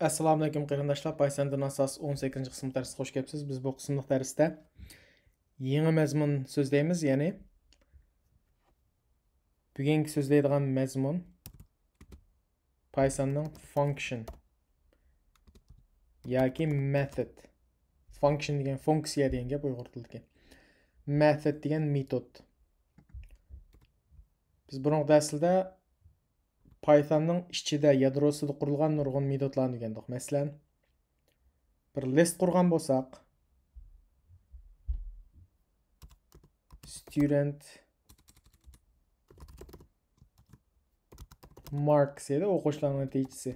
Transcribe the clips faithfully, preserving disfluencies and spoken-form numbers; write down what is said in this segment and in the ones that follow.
ئەسسالامۇئەلەيكۇم قېرىنداشلار، پايساندىن ئاساس ئون سەككىزىنچى قىسىم دەرسىگە خوش كەپسىز. بىز بۇ قىسىملىق دەرستە يېڭى مەزمۇن سۆزلەيمىز، يەنى بۈگۈنكى سۆزلەيدىغان مەزمۇن پايساننىڭ function ياكى method. Function دېگەن فۇنكسىيە دېگەن گەپ ئۇيغۇر تىلىدىكى. Method دېگەن مېتود. بىز بۇرۇنقى دەرسلەردە پايثاننىڭ ئىچىدە، يادروسىدا قۇرۇلغان نۇرغۇن مېتودلارنى ئۆگەندۇق. مەسىلەن، بىر لىست قۇرغان بولساق، student marks ئىدى، ئوقۇغۇچىلارنىڭ نەتىجىسى.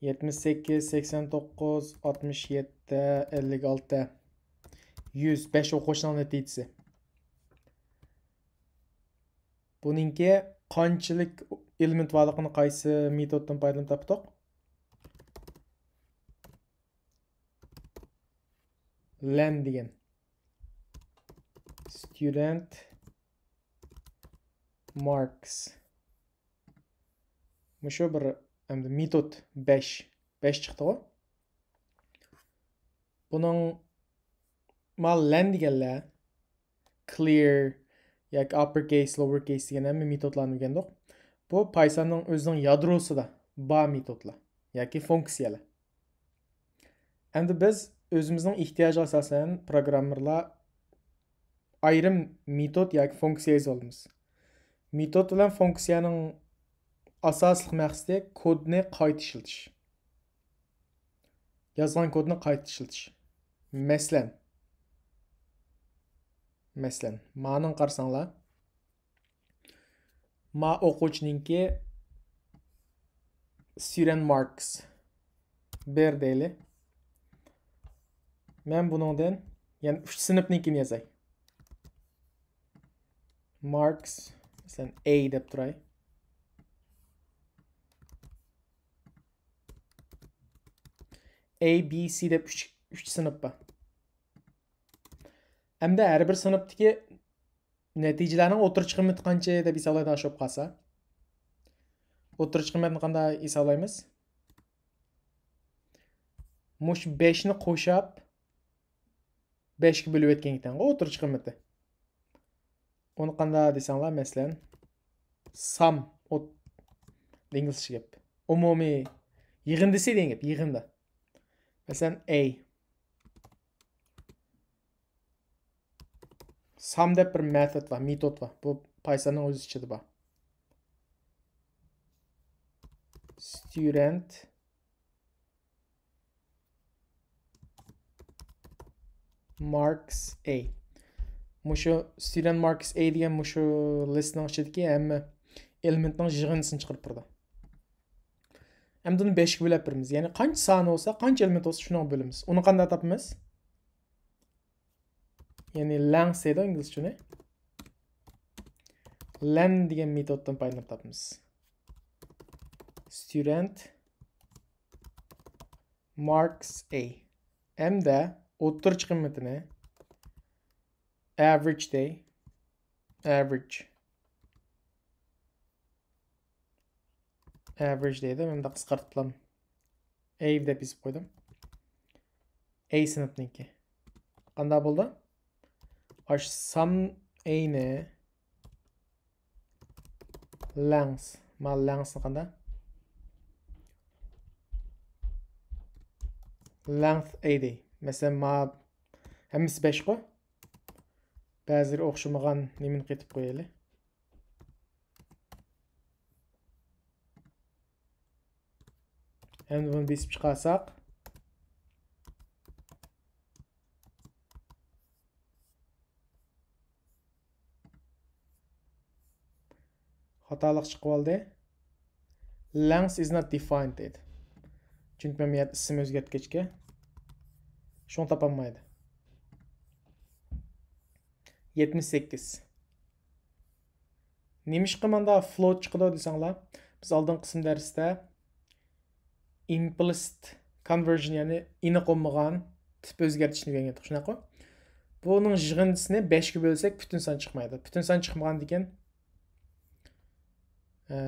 يەتمىش سەككىز، سەكسەن توققۇز، ئاتمىش يەتتە، ئەللىك ئالتە، يۈز، بەش ئوقۇغۇچىنىڭ نەتىجىسى. بۇنىڭكى قانچىلىك ئېلېمېنت بارلىقىنى قايسى مېتودتىن پايدىلىنىپ تاپتۇق؟ Len دېگەن. Student marks. مۇشۇ بىر ئەمدى مېتود بەش. بەش چىقتىغۇ. بۇنىڭ ما len دېگەنلەر clear ياكى uppercase، lowercase دېگەن ھەممە مېتودلارنى ئۆگەندۇق. بۇ پايساننىڭ ئۆزىنىڭ يادروسىدا بار مېتودلار ياكى فۇنكسىيەلەر. ئەمدى بىز ئۆزىمىزنىڭ ئېھتىياجىغا ئاساسەن پروگراممېرلار ئايرىم مېتود ياكى فۇنكسىيە يېزىۋالىمىز. مېتود بىلەن فۇنكسىيەنىڭ ئاساسلىق مەقسىتى كودنى قايتا ئىشلىتىش. يازغان كودنى قايتا ئىشلىتىش. مەسىلەن، مەسىلەن، مانىڭ قارىساڭلار، ما ئوقۇغۇچىنىڭكى student marks بىر دەيلى. مەن بۇنىڭدىن يەنە ئۈچ سىنىپنىڭكىنى يازاي. Marks، مەسىلەن، A دەپ تۇراي. A، B، C دەپ ئۈچ، ئۈچ سىنىپ بار. ئەمدى ھەر بىر سىنىپتىكى نەتىجىلەرنىڭ ئوتتۇرىچە قىممىتى قانچە دەپ ھېسابلايدىغان ئىش بولۇپ قالسا، ئوتتۇرىچە قىممەتنى قانداق ھېسابلايمىز؟ مۇشۇ بەشنى قوشاپ، بەشكە بۆلۈۋەتكەنگە تەڭ ئوتتۇرىچە قىممىتى. ئۇنى قانداق دېسەڭلار، مەسىلەن، سام، ئوت-، ئىنگلىزچە گەپ. ئومۇمىي يىغىندىسى دېگەن گەپ، يىغىندا. مەسىلەن، A. سام دەپ بىر مېتود بار، مېتود بار. بۇ پايساننىڭ ئۆز ئىچىدە بار. Student marks A. مۇشۇ student marks A دېگەن مۇشۇ لىستنىڭ ئىچىدىكى ھەممە ئېلېمېنتنىڭ يىغىندىسىنى چىقىرىپ بېرىدۇ. ئەمدى ئۇنى بەشكە بۆلۈپ بېرىمىز. يەنى قانچە سانى بولسا، قانچە ئېلېمېنت بولسا، شۇنىڭغا بۆلىمىز. ئۇنى قانداق تاپىمىز؟ يەنى length دەيدۇ ئىنگلىزچە ئۇنى. Len دېگەن مېتودتىن پايدىلىنىپ تاپىمىز. Student marks A. ھەمدە ئوتتۇرىچە قىممىتىنى average دەي. Average. Average دەيدۇ، مەن بۇنداق قىسقارتىپلام A دەپ يېزىپ قويدۇم. A سىنىپنىڭكى. قانداق بولدى؟ ئاش سام A نى length. ما length نى قانداق؟ Length A دەي. مەسىلەن، ما ھەممىسى بەشقۇ. بەزىلىرى ئوخشىمىغان نېمىنى قېتىپ قويايلى. ئەمدى بۇنى بېسىپ چىقارساق، خاتالىق چىقىۋالدى. Length is not defined دەيدۇ. چۈنكى مەن بۇ يەردە ئىسىم ئۆزگەرتكەچكە، شۇڭا تاپالمايدۇ. يەتمىش سەككىز. نېمىشقا ماندا float چىقىدۇ دېسەڭلار، بىز ئالدىنقى قىسىم دەرستە implicit conversion، يەنى ئېنىق بولمىغان تىپ ئۆزگەرتىشنى ئۆگەنگەنتۇق، شۇنداققۇ؟ بۇنىڭ يىغىندىسىنى بەشكە بۆلسەك، پۈتۈن سان چىقمايدۇ. پۈتۈن سان چىقمىغاندىكىن، ئە،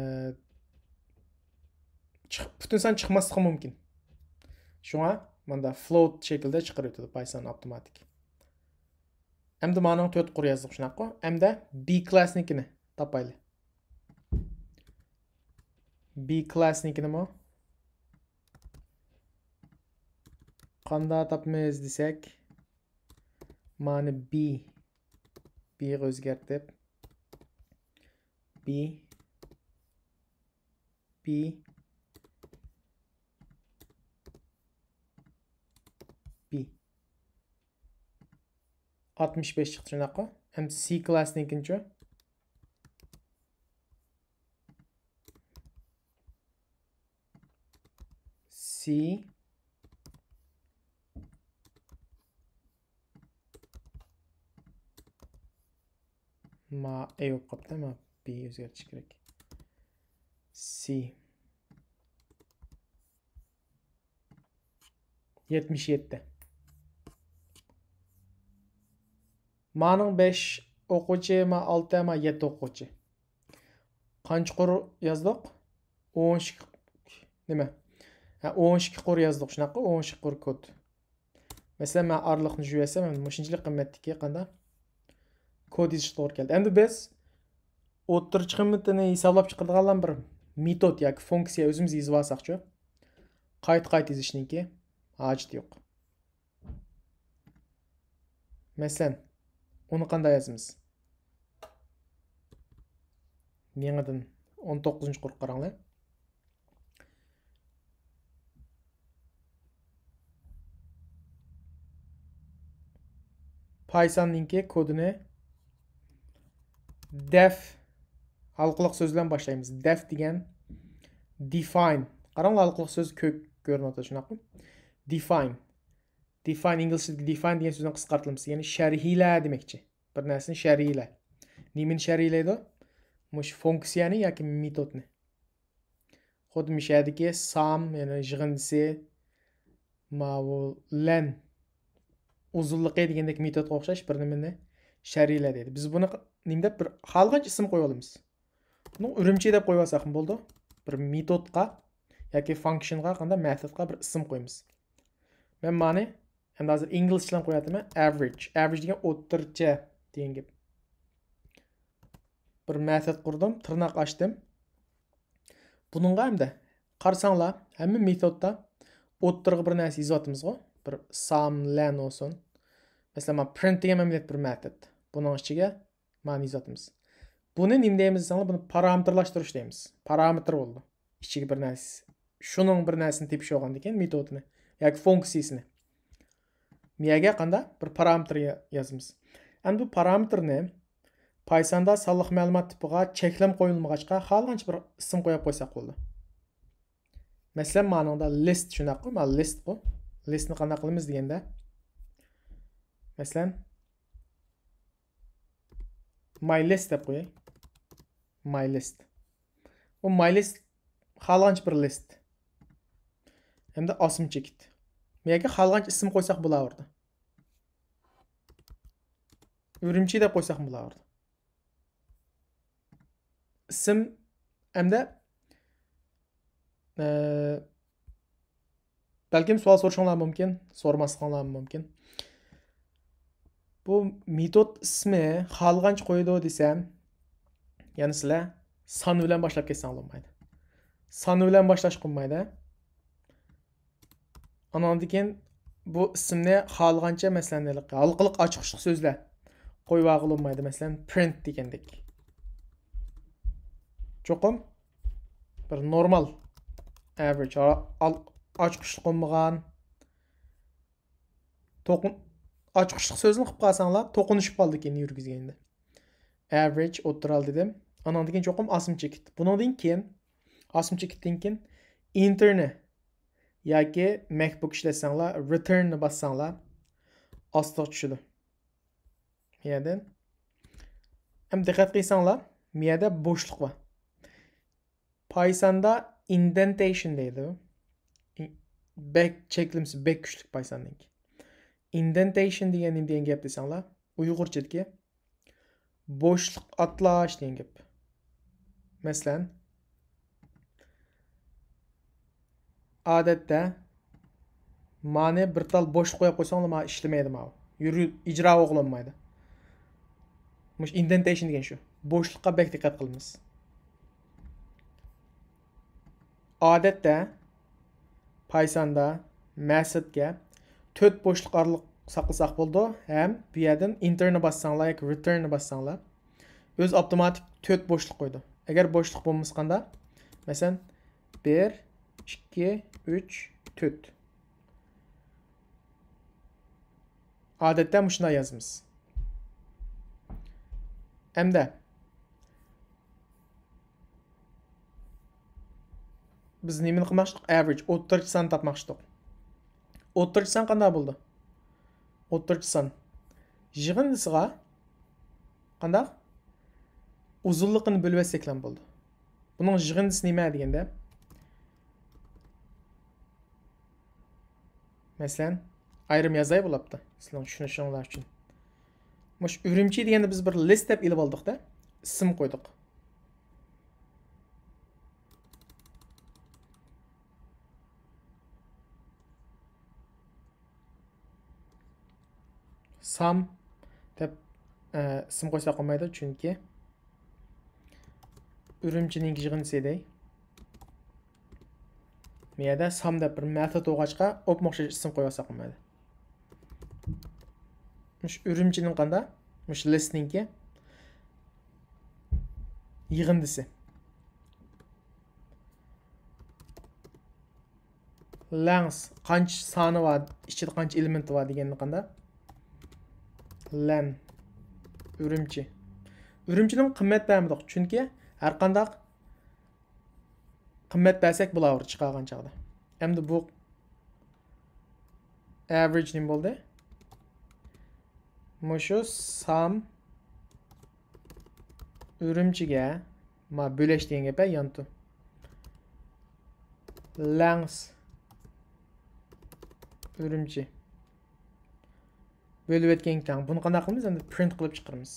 چىق-، پۈتۈن سان چىقماسلىقى مۇمكىن. شۇڭا ماندا float شەكلىدە چىقىرىۋېتىدۇ Python ئاپتوماتىك. ئەمدى مانىڭ تۆت قۇر يازدۇق، شۇنداققۇ؟ ئەمدى B كلاسنىڭكىنى تاپايلى. B كلاسنىڭكىنىمۇ قاندا تاپىمىز دېسەك، مانى B، B غا ئۆزگەرتىپ، B، B، B. ئاتمىش بەش چىقتى، شۇنداققۇ؟ ئەمدى C كلاسنىڭكىنىچۇ؟ C، ما A بولۇپ قاپتۇ، ما B ئۆزگەرتىش كېرەك. C. يەتمىش يەتتە. مانىڭ بەش ئوقۇغۇچى، ما ئالتە، ما يەتتە ئوقۇغۇچى. قانچە قۇر يازدۇق؟ ئون ئىككى، نېمە؟ ھە، ئون ئىككى قۇر يازدۇق، شۇنداققۇ؟ ئون ئىككى قۇر كود. مەسىلەن، مەن ئارىلىقنى يۇيۇۋەتسەم، مۇشۇنچىلىك قىممەتتىكى قانداق كود يېزىشقا توغرا كەلدى. ئەمدى بىز ئوتتۇرىچە قىممىتىنى ھېسابلاپ چىقىرىدىغانلار بىر مېتود ياكى فۇنكسىيە ئۆزىمىز يېزىۋالساقچۇ؟ قايتا-قايتا يېزىشنىڭكى ھاجىتى يوق. مەسىلەن، ئۇنى قانداق يازىمىز؟ يېڭىدىن ئون توققۇزىنچى قۇرغا قاراڭلار. Python نىڭكى كودىنى def، ھالقىلىق سۆز بىلەن باشلايمىز. Def دېگەن define. قاراڭلار، ھالقىلىق سۆز كۆك كۆرۈنۈۋاتىدۇ، شۇنداقمۇ؟ Define. Define، ئىنگلىزچىدىكى define دېگەن سۆزنىڭ قىسقارتىلمىسى، يەنى شەرھلە دېمەكچى. بىر نەرسىنى شەرھلە. نېمىنى شەرھلەيدۇ؟ مۇشۇ فۇنكسىيەنى ياكى مېتودنى. خۇددى مۇشۇ يەردىكى سام، يەنى يىغىندىسى، ماۋۇ لەن ئۇزۇنلۇقى دېگەندەك مېتودقا ئوخشاش بىر نېمىنى شەرھلە دەيدۇ. بىز بۇنى نېمە دەپ، بىر خالىغانچە ئىسىم قويۇۋالىمىز. بۇنى ئۈرۈمچى دەپ قويۇۋالساقمۇ بولىدۇ. بىر مېتودقا ياكى فانكشنغا، قانداق، مېتودقا بىر ئىسىم قويىمىز. مەن مانى ئەمدى ھازىر ئىنگلىزچە بىلەن قويۇۋاتىمەن. Average. Average دېگەن ئوتتۇرىچە دېگەن گەپ. بىر مېتود قۇردۇم، تىرناق ئاچتىم. بۇنىڭغا ئەمدى قارىساڭلار، ھەممە مېتودتا ئوتتۇرىغا بىر نەرسە يېزىۋاتىمىزغۇ. بىر سام، لەن بولسۇن. مەسىلەن، مانا print دېگەن ئەمەلىيەت بىر مېتود. بۇنىڭ ئىچىگە مانا يېزىۋاتىمىز. بۇنى نېمە دەيمىز دېسەڭلار، بۇنى پارامېتىرلاشتۇرۇش دەيمىز. پارامېتىر بولىدۇ. ئىچىگە بىر نەرسە، شۇنىڭ بىر نەرسىنى تېپىش بولغاندىكىن مېتودىنى ياكى فۇنكسىيىسىنى. مىيەگە قانداق بىر پارامېتىر يا-، يازىمىز. ئەمدى بۇ پارامېتىرنى پايساندا سانلىق مەلۇمات تىپىغا چەكلىمە قويۇلمىغاچقا، خالىغانچە بىر ئىسىم قويۇپ قويساق بولىدۇ. مەسىلەن، مانىڭدا لىست شۇنداققۇ، مانا لىستقۇ. لىستنى قانداق قىلىمىز دېگەندە، مەسىلەن، my list دەپ قوياي. My list. بۇ my list خالىغانچە بىر لىست. ھەمدە ئاسما چېكىت. بۇ يەرگە خالىغانچە ئىسىم قويساق بولاۋېرىدۇ. ئۈرۈمچى دەپ قويساقمۇ بولاۋېرىدۇ. ئىسىم ھەمدە، ئە، بەلكىم سوئال سورىشىڭلار مۇمكىن، سورىماسلىقىڭلار مۇمكىن. بۇ مېتود ئىسمى خالىغانچە قويىدۇ دېسەم، يەنە سىلەر سان بىلەن باشلاپ كەتسەڭلار بولمايدۇ. سان بىلەن باشلاشقا بولمايدۇ. ئاناندىن كېيىن بۇ ئىسىمنى خالىغانچە، مەسىلەن، ھېلىقى ھالقىلىق ئاچقۇچلۇق سۆزلەر قويۇۋالغىلى بولمايدۇ. مەسىلەن، print دېگەندەك. چوقۇم بىر نورمال، average، ئا-، ئال-، ئاچقۇچلۇق بولمىغان، توقۇن-، ئاچقۇچلۇق سۆزنى قىلىپ قالساڭلار، توقۇنۇشۇپ قالىدىكەن يۈرگۈزگەندە. Average ئوتتۇرا ئال دېدىم. ئاناندىن كېيىن چوقۇم ئاسما چېكىت. بۇنىڭدىن كېيىن، ئاسما چېكىتتىن كېيىن ئېنتېرنى ياكى مەكبۇك ئىشلەتسەڭلار، رېتېرننى باسساڭلار، ئاستىغا چۈشىدۇ. بۇ يەردىن. ھەم دىققەت قىلساڭلار، بۇ يەردە بوشلۇق بار. پايساندا ئىندېنتېيشن دەيدۇ. ئىن-، بەك چەكلىمىسى بەك كۈچلۈك پايساندىكى. ئىندېنتېيشن دېگەن نېمە دېگەن گەپ دېسەڭلار، ئۇيغۇرچىدىكى بوشلۇق ئاتلاش دېگەن گەپ. مەسىلەن، ئادەتتە مانى بىر تال بوشلۇق قويۇپ قويساڭلار، مانا ئىشلىمەيدۇ ماۋۇ. يۈرۈ-، ئىجرا قىلالمايدۇ. مۇشۇ ئىندېنتېيشن دېگەن شۇ. بوشلۇققا بەك دىققەت قىلىمىز. ئادەتتە پايساندا مەسەتكە تۆت بوشلۇق ئارىلىق ساقلىساق بولىدۇ ھەم بۇ يەردىن ئېنتېرنى باسساڭلار ياكى رېتېرننى باسساڭلار، ئۆزى ئاپتوماتىك تۆت بوشلۇق قويىدۇ. ئەگەر بوشلۇق بولمىسا قانداق؟ مەسىلەن، بىر، ئىككى، ئۈچ، تۆت. ئادەتتە مۇشۇنداق يازىمىز. ئەمدى بىز نېمىنى قىلماقچىدۇق؟ ئاۋېرىج، ئوتتۇرىچە سان تاپماقچىدۇق. ئوتتۇرىچە سان قانداق بولىدۇ؟ ئوتتۇرىچە سان يىغىندىسىغا قانداق؟ ئۇزۇنلۇقىنى بۆلۈۋەتسەكلا بولىدۇ. بۇنىڭ يىغىندىسى نېمە دېگەندە، مەسىلەن، ئايرىم يازاي بولاپتۇ، سىلەرنىڭ چۈشىنىشىڭلار ئۈچۈن. مۇشۇ ئۈرۈمچى دېگەندە بىز بىر لىست دەپ ئېلىپ ئالدۇق-دە، ئىسىم قويدۇق. سام دەپ، ئە، ئىسىم قويساق بولمايدۇ، چۈنكى ئۈرۈمچىنىڭ يىغىندىسى دەي. بۇ يەردە سام دەپ بىر مېتود بولغاچقا، ئوپمۇ ئوخشاش ئىسىم قويۇۋالساق بولمايدۇ. مۇشۇ ئۈرۈمچىنىڭ قاندا؟ مۇشۇ لىستنىڭكى يىغىندىسى. لەڭس قانچە سانى بار، ئىچىدە قانچە ئېلېمېنتى بار دېگەننى قاندا؟ لەن ئۈرۈمچى. ئۈرۈمچىنىڭ قىممەت بەرمىدۇق، چۈنكى ھەر قانداق قىممەت بەرسەك بولاۋېرىدۇ چىقارغان چاغدا. ئەمدى بۇ ئاۋېرىج نېمە بولدى؟ مۇشۇ سام ئۈرۈمچىگە، ما بۆلەش دېگەن گەپ ھە، يانتۇ. لەڭس ئۈرۈمچى. بۆلۈۋەتكەنگە تەڭ. بۇنى قانداق قىلىمىز؟ ئەمدى پرىنت قىلىپ چىقىرىمىز.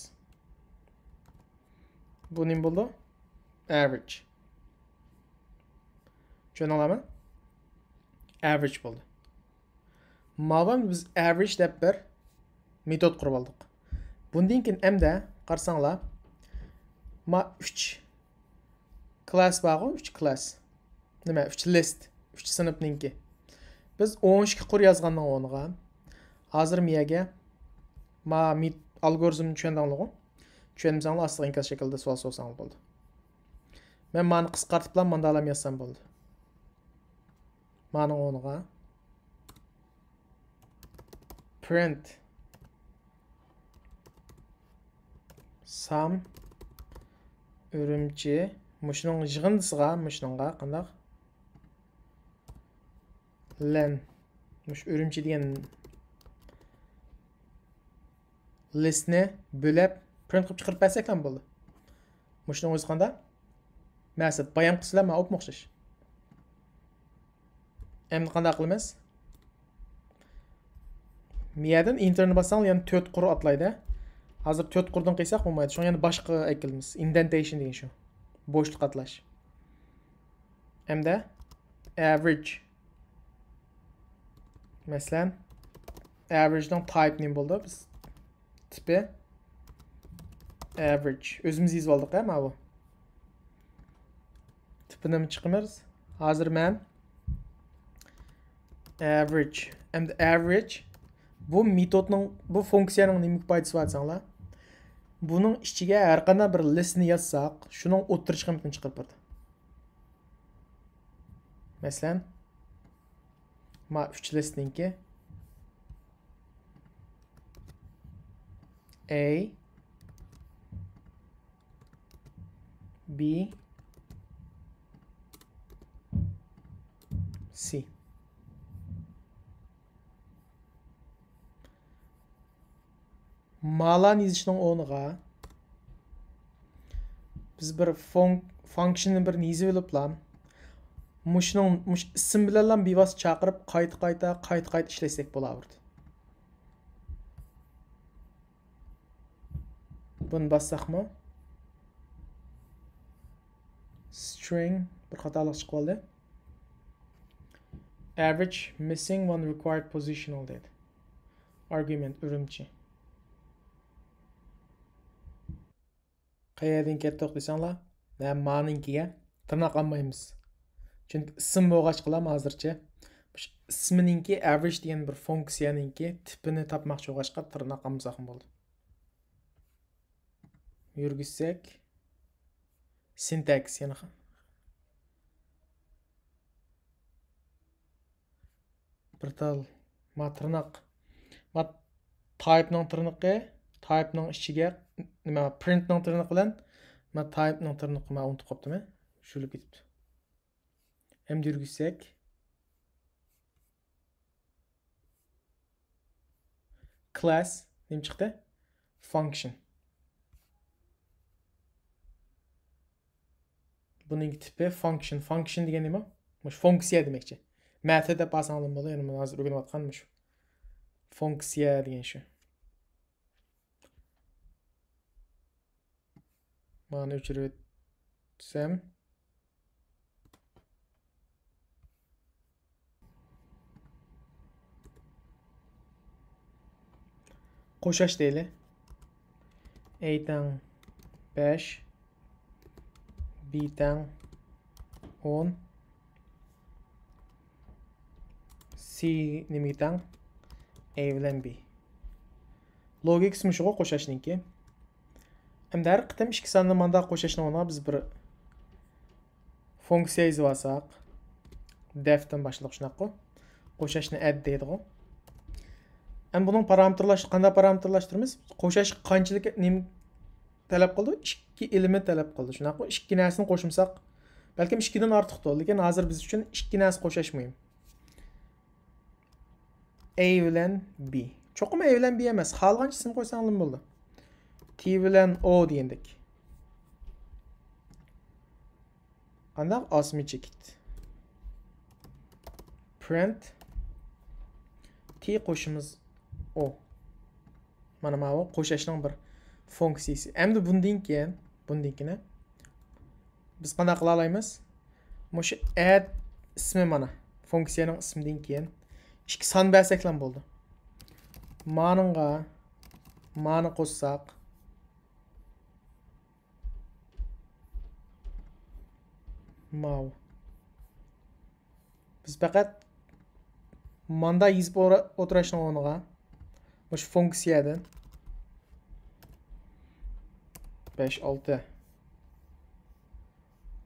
بۇ نېمە بولىدۇ؟ ئاۋېرىج. چۈشەندىڭلارمۇ؟ ئاۋېرىج بولدى. ماۋۇ بىز ئاۋېرىج دەپ بىر مېتود قۇرۇپ ئالدۇق. بۇندىن كېيىن ئەمدى قارىساڭلار، ما ئۈچ كلاس بارغۇ، ئۈچ كلاس. نېمە، ئۈچ لىست، ئۈچ سىنىپنىڭكى. بىز ئون ئىككى قۇر يازغاننىڭ ئورنىغا، ھازىر مىيەگە، ما مېت-، ئالگورىزمنى چۈشەندىڭلارغۇ؟ چۈشەنمىسەڭلار ئاستىغا ئىنكاس شەكلىدە سوئال سورىساڭلار بولدى. مەن مانى قىسقارتىپلا ماندالام يازسام بولدى. مانىڭ ئورنىغا پرىنت سام ئۈرۈمچى، مۇشۇنىڭ يىغىندىسىغا، مۇشۇنىڭغا قانداق؟ لەن. مۇشۇ ئۈرۈمچى دېگەن لىستنى بۆلەپ، پرىنت قىلىپ چىقىرىپ بەرسەكلا بولدى. مۇشۇنىڭ ئۆزى قانداق؟ مەقسەت، بايام قىلسىلا، ماۋۇ ئوپمۇ ئوخشاش. ئەمدى قانداق قىلىمىز؟ مىيەدىن ئېنتېرنى باسساڭلار، يەنە تۆت قۇر ئاتلايدۇ. ھازىر تۆت قۇردىن قىلساق بولمايدۇ. شۇڭا يەنە باشقا ئەكېلىمىز. ئىندېنتېيشن دېگەن شۇ. بوشلۇق ئاتلاش. ئەمدى ئاۋېرىج. مەسىلەن، ئاۋېرىجنىڭ تايپى نېمە بولىدۇ؟ بىز تىپى ئاۋېرىج. ئۆزىمىز يېزىپ ئالدۇق ھە، ماۋۇ. تىپىنىمۇ چىقىمىز. ھازىر مەن ئاۋېرىج. ئەمدى ئاۋېرىج بۇ مېتودنىڭ، بۇ فۇنكسىيەنىڭ نېمىگە پايدىسى بار دېسەڭلار؟ بۇنىڭ ئىچىگە ھەر قانداق بىر لىستنى يازساق، شۇنىڭ ئوتتۇرىچە قىممىتىنى چىقىرىپ بېرىدۇ. مەسىلەن، ما ئۈچ لىستنىڭكى A، B، C. مالارنى يېزىشنىڭ ئورنىغا بىز بىر فۇن-، فانكشننى بىرنى يېزىۋېلىپلا، مۇشۇنىڭ، مۇشۇ ئىسىم بىلەنلا بىۋاسىتە چاقىرىپ، قايتا، قايتا، قايتا، قايتا ئىشلەتسەك بولاۋېرىدۇ. بۇنى باسساقمۇ؟ String بىر خاتالىق چىقىپ قالدى. Average missing one required positional دەيدۇ. Argument ئۈرۈمچى. قەيەردىن كەتتۇق دېسەڭلار، مەن مانىڭكىگە تىرناق ئالمايمىز. چۈنكى ئىسىم بولغاچقىلا ھازىرچە. مۇشۇ ئىسمىنىڭكى، ئەۋرىج دېگەن بىر فۇنكسىيەنىڭكى تىپىنى تاپماقچى بولغاچقا تىرناق ئالمىساقمۇ بولىدۇ. يۈرگۈزسەك، سىنتاكس يەنە. بىر تال. ما تىرناق. ما تايپنىڭ تىرنىقى، تايپنىڭ ئىچىگە، نېمە، پرىنتنىڭ تىرنىقى بىلەن ما تايپنىڭ تىرنىقى، ما ئۇنتۇپ قاپتىمەن. شۇلۇپ كېتىپتۇ. ئەمدى يۈرگۈزسەك. كلاس نېمە چىقتى؟ فانكشن. بۇنىڭ تىپى فانكشن. فانكشن دېگەن نېمە؟ مۇشۇ فۇنكسىيە دېمەكچى. مەتود دەپ ئالساڭلارمۇ بولىدۇ. يەنى مانا ھازىر ئۆگىنىۋاتقان مۇشۇ. فۇنكسىيە دېگەن شۇ. مانى ئۆچۈرۈۋەتسەم. قوشاش دەيلى. A تەڭ بەش، B تەڭ ئون، C نېمىگە تەڭ؟ A بىلەن B. لوگىكىسى مۇشۇغۇ قوشاشنىڭكى. ئەمدى ھەر قېتىم ئىككى ساننى مانداق قوشاشنىڭ ئورنىغا بىز بىر فۇنكسىيە يېزىۋالساق، دەفتىن باشلىق شۇنداققۇ؟ قوشاشنى ئەد دەيدىغۇ. ئەمدى بۇنىڭ پارامېتىرلاش-، قانداق پارامېتىرلاشتۇرىمىز؟ قوشاش قانچىلىك نېمە تەلەپ قىلىدۇ؟ ئىككى ئېلېمېنت تەلەپ قىلىدۇ. شۇنداققۇ؟ ئىككى نەرسىنى قوشمىساق، بەلكىم ئىككىدىن ئارتۇقتۇ. لېكىن ھازىر بىز ئۈچۈن ئىككى نەرسە قوشاش مۇھىم. A بىلەن B. چوقۇم A بىلەن B ئەمەس. خالىغانچە ئىسىم قويساڭلارمۇ بولىدۇ. T بىلەن O دېگەندەك. قانداق؟ ئاسما چېكىت. Print T قوشىمىز O. مانا ماۋۇ قوشاشنىڭ بىر فۇنكسىيىسى. ئەمدى بۇندىن كېيىن، بۇندىن كېيىن بىز قانداق قىلالايمىز؟ مۇشۇ ئەد ئىسمى مانا. فۇنكسىيەنىڭ ئىسمىدىن كېيىن ئىككى سان بەرسەكلا بولدى. مانىڭغا مانى قوشساق، ماۋۇ. بىز پەقەت ماندا يېزىپ ئورا-، ئولتۇرۇشنىڭ ئورنىغا مۇشۇ فۇنكسىيەدىن بەش، ئالتە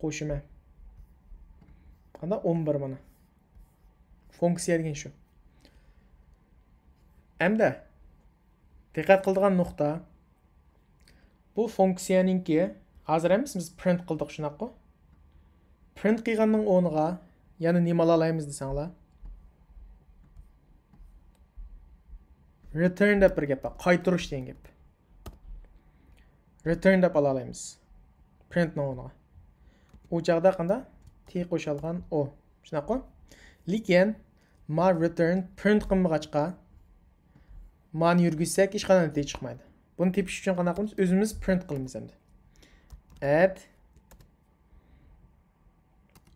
قوشىمەن. قانداق؟ ئون بىر مانا. فۇنكسىيە دېگەن شۇ. ئەمدى دىققەت قىلىدىغان نۇقتا، بۇ فۇنكسىيەنىڭكى، ھازىر ھەممىسىمىز پرىنت قىلدۇق، شۇنداققۇ؟ پرىنت قىلغاننىڭ ئورنىغا يەنە نېمە ئالالايمىز دېسەڭلار؟ رىتۇرن دەپ بىر گەپ بار، قايتۇرۇش دېگەن گەپ. رىتۇرن دەپ ئالالايمىز. پرىنتنىڭ ئورنىغا. ئۇ چاغدا قانداق؟ تى قوشالغان ئو. شۇنداققۇ؟ لېكىن ما رىتۇرن پرىنت قىلمىغاچقا، مانى يۈرگۈزسەك ھېچقانداق نەتىجە چىقمايدۇ. بۇنى تېپىش ئۈچۈن قانداق قىلىمىز؟ ئۆزىمىز پرىنت قىلىمىز ئەمدى. ئەد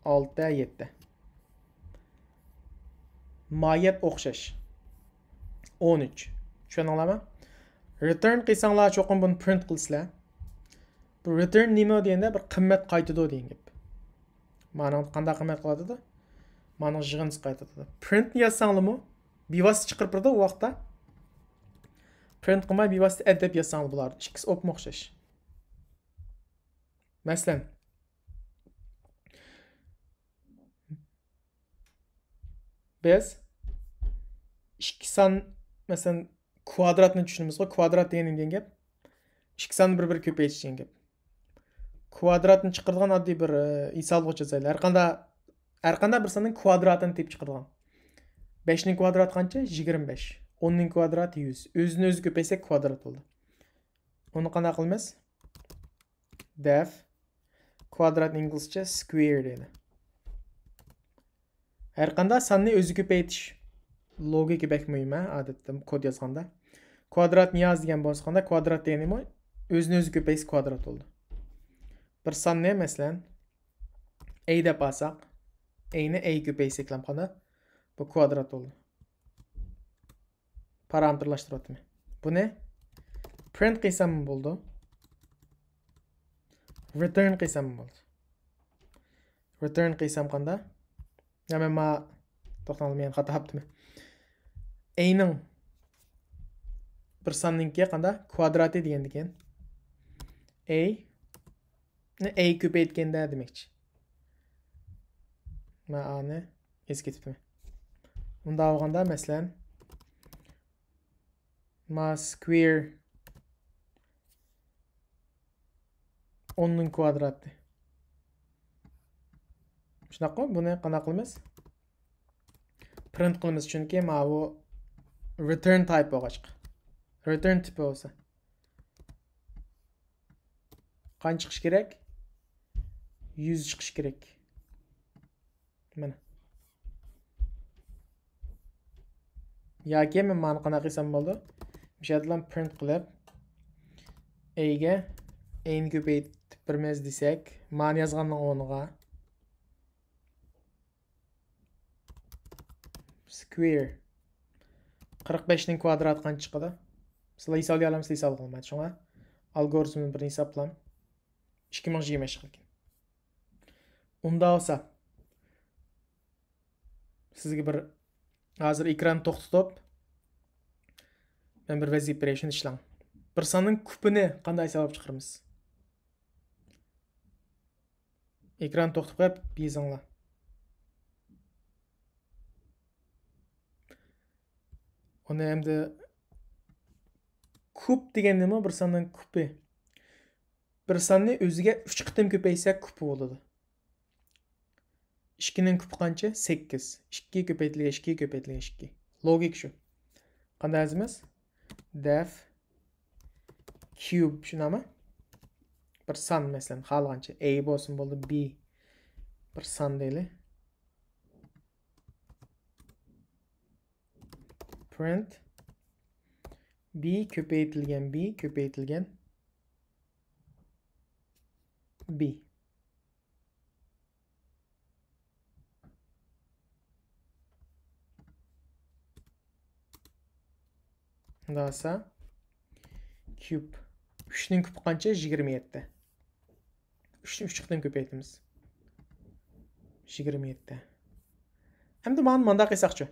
ئالتە، يەتتە. ماھىيەت ئوخشاش. ئون ئۈچ. چۈشەندىڭلارمۇ؟ رىتۇرن قىلساڭلار چوقۇم بۇنى پرىنت قىلىسىلەر. بۇ رىتۇرن نېمە دېگەندە بىر قىممەت قايتىدۇ دېگەن گەپ. مانىڭ قانداق قىممەت قايتىدۇ؟ مانىڭ يىغىندىسى قايتىدۇ. پرىنتنى يازساڭلارمۇ بىۋاسىتە چىقىرىپ بېرىدۇ ئۇ ۋاقىتتا. پرىنت قىلماي بىۋاسىتە ئەد دەپ يازساڭلار بولار. ئىككىسى ئوپمۇ ئوخشاش. مەسىلەن، بىز ئىككى سان، مەسىلەن، كۋادراتنى چۈشىنىمىزغۇ؟ كۋادرات دېگەن نېمە دېگەن گەپ؟ ئىككى ساننى بىر-بىرىگە كۆپەيتىش دېگەن گەپ. كۋادراتنى چىقىرىدىغان ئاددىي بىر، ئە، ھېسابلىغۇچ يازايلى. ھەر قانداق، ھەر قانداق بىر ساننىڭ كۋادراتىنى تېپىپ چىقىرىدىغان. بەشنىڭ كۋادراتى قانچە؟ يىگىرمە بەش. ئوننىڭ كۋادراتى يۈز. ئۆزىنى ئۆزى كۆپەيتسەك كۋادرات بولدى. ئۇنى قانداق قىلىمىز؟ دەف كۋادرات ئىنگلىزچە سكۋېر دەيدۇ. ھەر قانداق ساننى ئۆزى كۆپەيتىش لوگىكا بەك مۇھىم، ھە، ئادەتتە كود يازغاندا. كۋادراتنى ياز دېگەن بولسا قانداق؟ كۋادرات دېگەن نېمە؟ ئۆزىنى ئۆزى كۆپەيتسە كۋادرات بولىدۇ. بىر ساننى، مەسىلەن، ئەي دەپ ئالساق، ئەينى ئەي كۆپەيتسەكلام قانداق؟ بۇ كۋادرات بولدى. پارامېتىرلاشتۇرۇۋاتىمەن. بۇنى پرىنت قىلسام بولدى. رېتۇرن قىلسام بولدى. رېتۇرن قىلسام قاندا؟ يا مەن ما توختاڭلار، مەن خاتا قىپتىمەن. ئەينىڭ بىر ساننىڭكى قاندا؟ كۋادراتى دېگەندىكىن. ئەي ئەي كۆپەيتكەندە دېمەكچى. مەن ئانى ئېسىپ كېتىپتىمەن. ئۇنداق بولغاندا، مەسىلەن، ما سكوير ئوننىڭ كۋادراتى. شۇنداققۇ؟ بۇنى قانداق قىلىمىز؟ پرىنت قىلىمىز، چۈنكى ماۋۇ رېتۇرن تايپ بولغاچقا. رېتۇرن تىپى بولسا. قانچە چىقىش كېرەك؟ يۈز چىقىش كېرەك. مانا. ياكى مەن مانى قانداق قىلسام بولىدۇ؟ مۇشۇ يەردىلا پرىنت قىلىپ، ئەيگە ئەينى كۆپەيتىپ بېرىمىز دېسەك، مانى يازغاننىڭ ئورنىغا سكوير قىرىق بەشنىڭ كۋادراتى قانچە چىقىدۇ؟ سىلەر ھېسابلىيالامسىز؟ ھېسابلىغىلى بولمايدۇ. شۇڭا ئالگورىتمنى بىر ھېسابلام. ئىككى مىڭ يىگىرمە بەش قىلغىن. ئۇنداق بولسا، سىزگە بىر، ھازىر ئېكراننى توختىتىپ، مەن بىر ۋەزىپە بېرەي، شۇنى ئىشلەڭ. بىر ساننىڭ كۇپىنى قانداق ھېسابلاپ چىقىرىمىز؟ ئېكران توختىتىپ قويۇپ يېزىڭلار. ئۇنى ئەمدى كۇپ دېگەن نېمە؟ بىر ساننىڭ كۇپى. بىر ساننى ئۆزىگە ئۈچ قېتىم كۆپەيتسەك كۇپى بولىدۇ. ئىككىنىڭ كۇپى قانچە؟ سەككىز. ئىككى كۆپەيتىلگەن ئىككى كۆپەيتىلگەن ئىككى. لوگىك شۇ. قانداق يازىمىز؟ دېف كيۇب، شۇنداقمۇ؟ بىر سان، مەسىلەن، خالىغانچە ئەي بولسۇن، بولدى، بى. بىر سان دەيلى. پرىنت بى كۆپەيتىلگەن بى كۆپەيتىلگەن بى. خۇلاسە، كيۇب. ئۈچنىڭ كۇپى قانچە؟ يىگىرمە يەتتە. ئۈچنى ئۈچ قېتىم كۆپەيتىمىز. يىگىرمە يەتتە. ئەمدى مانا مانداق قىلساقچۇ؟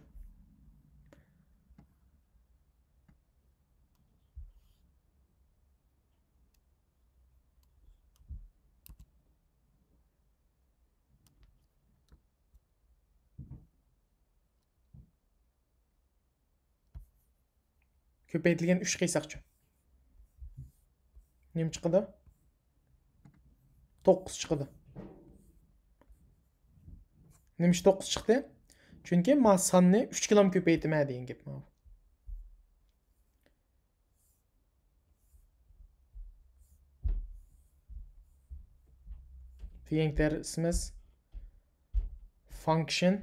كۆپەيتىلگەن ئۈچ قىلساقچۇ؟ نېمە چىقىدۇ؟ توققۇز چىقىدۇ. نېمىشقا توققۇز چىقتى؟ چۈنكى ما ساننى ئۈچ قېتىم كۆپەيتىمەن دېگەن گەپ ماۋۇ. بۈگۈنكى دەرسىمىز function.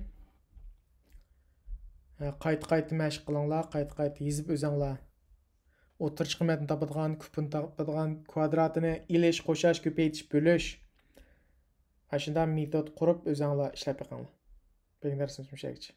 قايتا-قايتا مەشىق قىلىڭلار، قايتا-قايتا يېزىپ ئۆزۈڭلار. ئوتتۇرىچە قىممەتنى تاپىدىغان، كۇپىنى تاپىدىغان، كۋادراتىنى ئېلىش، قوشاش، كۆپەيتىش، بۆلۈش. ئاشۇنداق مېتود قۇرۇپ ئۆزۈڭلار ئىشلەپ بېقىڭلار. بۈگۈنكى دەرسىمىز مۇشۇ يەرگىچە.